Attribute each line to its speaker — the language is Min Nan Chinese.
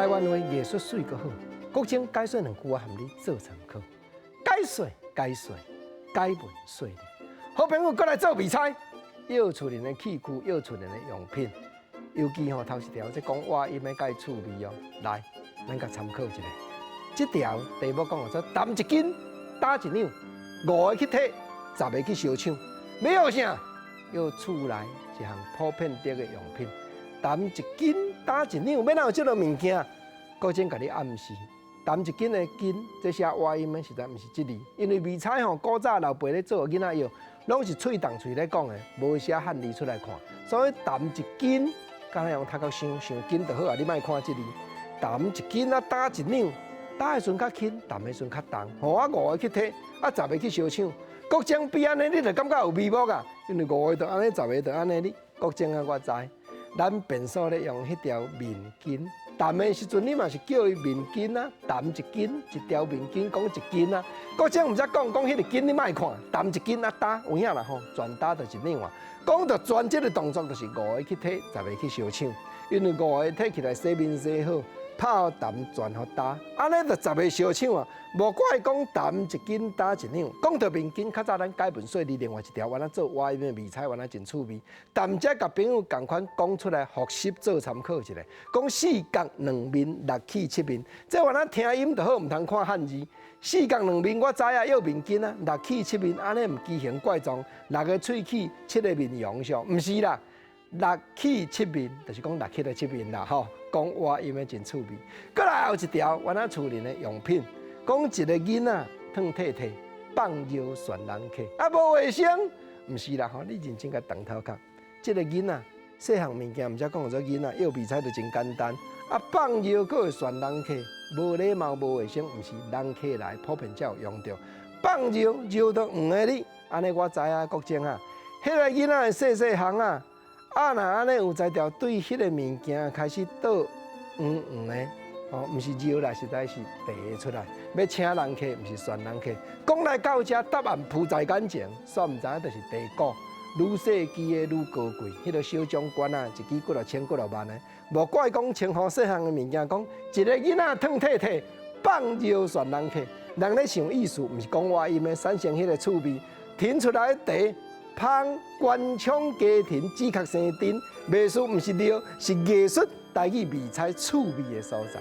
Speaker 1: 台灣話藝術媠閣好，國珍解說兩句我含你做參考。解說解說解文說理，好朋友閣來做比賽，藥厝裡的器具，藥厝裡的用品，尤其吼頭一條這講倚音的蓋趣味哦。來，咱共參考一下。這條題目講做擔一斤，擔一兩，五个去提，十个去相搶，欲學啥？欲厝內一項普遍著的用品，擔一斤，擔一兩，欲哪有這个物件？國珍共你暗示，擔一斤的斤，這寫倚音的實在毋是這字，因為迷彩吼古早老輩咧做囡仔藥，攏是喙動喙咧講的，無寫漢字出來看，所以擔一斤，敢若用頭殼想想斤就好啊，你莫看這字，擔一斤啊，擔一兩，擔的時陣較輕，擔的時陣較重。吼啊，五个去提，啊，十个去相搶。國珍比按呢，你就感覺有眉目啊？因為五个就按呢，十個就按呢。你國珍啊，我知，咱便所咧用彼條面巾，澹的時陣你嘛是叫伊面巾啊，澹一斤，一條面巾講一斤啊。國珍毋才講講彼个斤，你莫看，澹一斤啊擔有影啦吼，全擔就是兩啊。講著全這个動作就是五个去提，十个去相搶，因為五个提起來洗面洗好。拍予澹全予焦，按呢就十个相搶啊！無怪講擔一斤擔一兩。講著面巾，較早咱解文說理另外一條，原來做倚音的迷彩，原來真趣味。踮遮共朋友仝款講出來，複習做參考一下。講四角兩面六齒七面，這原來聽音就好，毋通看漢字。四角兩面我知啊，藥面巾啊，六齒七面，按呢毋奇形怪狀，六个喙齒，七个面容上，毋是啦。六齒七面，就是講六齒的七面啦，吼。講倚音的真趣味。閣來後一條，原來厝裡的用品，講一个囡仔褪褪褪，放尿旋人客，啊無衛生，毋是啦吼，你認真共動頭殼，這个囡仔細項物件，毋才講做囡仔，藥味菜就真簡單。啊放尿閣會旋人客，無禮貌無衛生，毋是人客來普遍才有用著。放尿尿都黃的你，按呢我知啊，國珍啊，彼个囡仔細細項啊。啊，若按呢有才調對彼个物件開始倒黃黃的，哦，毋是尿啦，實在是茶出來。欲請人客，毋是旋人客。講來到遮，答案浮在眼前，煞毋知影就是茶壺，愈細支的愈高貴。彼个小將軍啊，一支幾若千幾若萬的，無怪講稱呼細項的物件，講一个囡仔褪褪褪，放尿旋人客。人咧想意思，毋是講倚音的產生彼个趣味，騰出來的茶。芳官腔家庭止殼生甜，藝術毋是尿，是藝術台語迷彩趣味的所在。